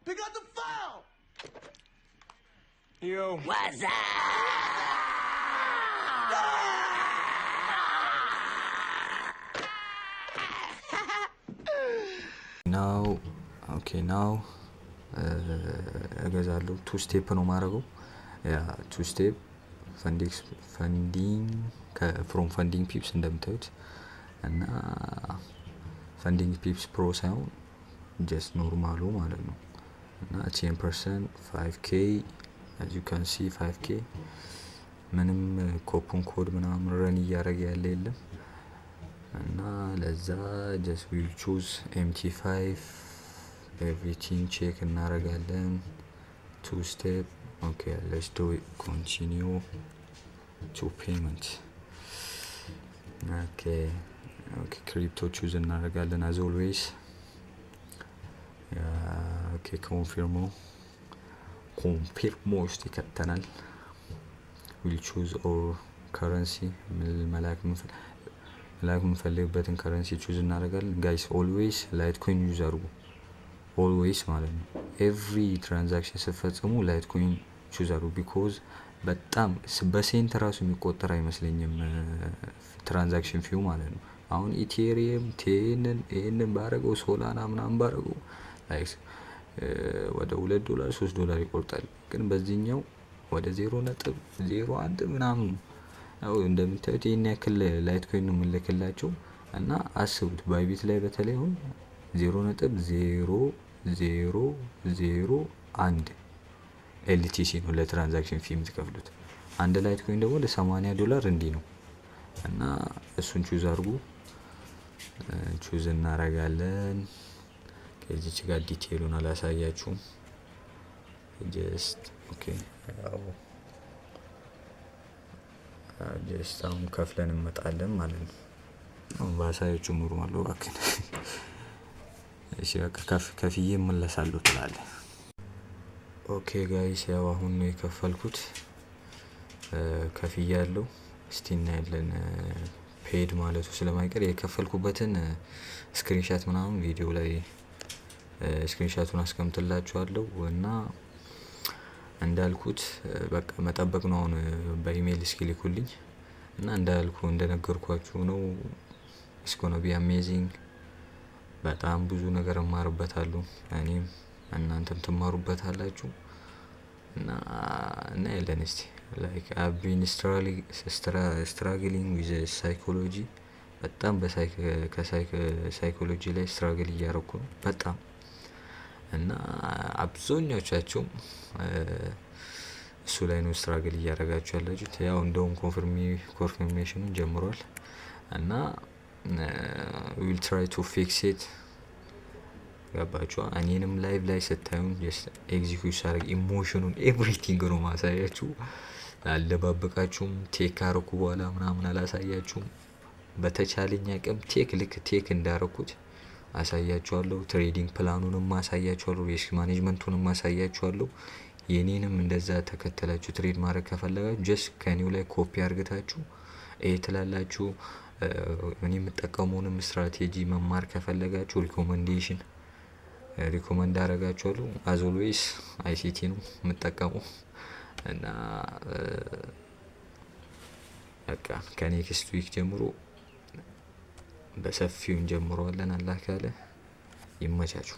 Pick up the phone! Yo. What's up? Now, okay, now እገዛለሁ። Two step ነው ማድረገው። Yeah, two step funding from Funding Pips እንደምታዩት እና Funding Pips Pro ሳይሆን just normal ኡ ማለት ነው። እና 10% 5K, as you can see, 5K። ምንም coupon code ምናምን run እያደረገ ያለ የለም። እና ለዛ just we'll choose MT5, everything check እናደርጋለን። Two step, okay, let's do. Continue to payment. Okay, crypto choose እናደርጋለን as always. Okay, confirm ውስጥ ይከተናል። We'll choose our currency. መላክ የምንፈልግበትን currency choose እናደርጋለን። Guys, always Litecoin use አድርጉ፣ always ማለት ነው። Every transaction ስትፈጽሙ Litecoin choose አድርጉ because በጣም በ cent ራሱ የሚቆጠር አይመስለኝም transaction fee ው ማለት ነው። አሁን Ethereum ቴንን ይህንን ባረገው፣ Solana ምናምን ባረገው like ወደ 2 ዶላር 3 ዶላር ይቆርጣል። ግን በዚህኛው ወደ 0.01 ምናምን ያው እንደምታዩት ይህን ያክል Litecoin ነው የምንልክላቸው። እና አስቡት፣ Bybit ላይ በተለይ አሁን 0.0001 LTC ነው ለ transaction fee የምትከፍሉት። አንድ Litecoin ደግሞ ወደ 80 ዶላር እንዲህ ነው። እና እሱን choose አድርጉ። Choose እናረጋለን። ከዚች ጋር detail ኡን አላሳያችሁም። Just okay፣ ያው just አሁን ከፍለን እንመጣለን ማለት ነው። አሁን ባሳያችሁ normal ነው እባክህ። እሺ በቃ ከፍዬ እመለሳለሁ ትላለህ። Okay guys፣ ያው አሁን ነው የከፈልኩት፣ ከፍዬ ያለው። እስቲ እናያለን። Paid ማለቱ ስለማይቀር የከፈልኩበትን screenshot ምናምን ቪዲዮ ላይ screenshot ኡን አስቀምጥላችኋለሁ። እና እንዳልኩት በቃ መጠበቅ ነው አሁን በኢሜይል እስኪልኩልኝ። እና እንዳልኩ እንደነገርኳችሁ ነው። It's gonna be amazing። በጣም ብዙ ነገር እማርበታለሁ እኔም፣ እናንተም ትማሩበታላችሁ። እና እናያለን እስቲ። Like, I've been struggling with psychology። በጣም ከ psychology ላይ struggle እያረኩ ነው በጣም። እና አብዛኞቻችሁም እሱ ላይ ነው struggle እያደረጋችሁ ያላችሁት። ያው እንደውም confirmation ኑን ጀምሯል እና we'll try to fix it። ገባችሁ? እኔንም live ላይ ስታዩን execute ሳደርግ emotion ኑን everything ነው ማሳያችሁ። አልደባበቃችሁም። Take ካረኩ በኋላ ምናምን አላሳያችሁም። በተቻለኝ አቅም take ልክ take እንዳረኩት አሳያችኋለሁ። Trading plan ኑንም አሳያችኋለሁ። Risk management ኡንም አሳያችኋለሁ። የኔንም እንደዛ ተከተላችሁ trade ማድረግ ከፈለጋችሁ just ከኔው ላይ ኮፒ አርግታችሁ ይሄ ትላላችሁ። እኔ የምጠቀመውንም ስትራቴጂ መማር ከፈለጋችሁ recommend አደርጋችኋለሁ። As always ICT ነው የምጠቀመው። እና በቃ ከ next week ጀምሮ በሰፊው እንጀምረዋለን አላህ ካለ። ይመቻችሁ።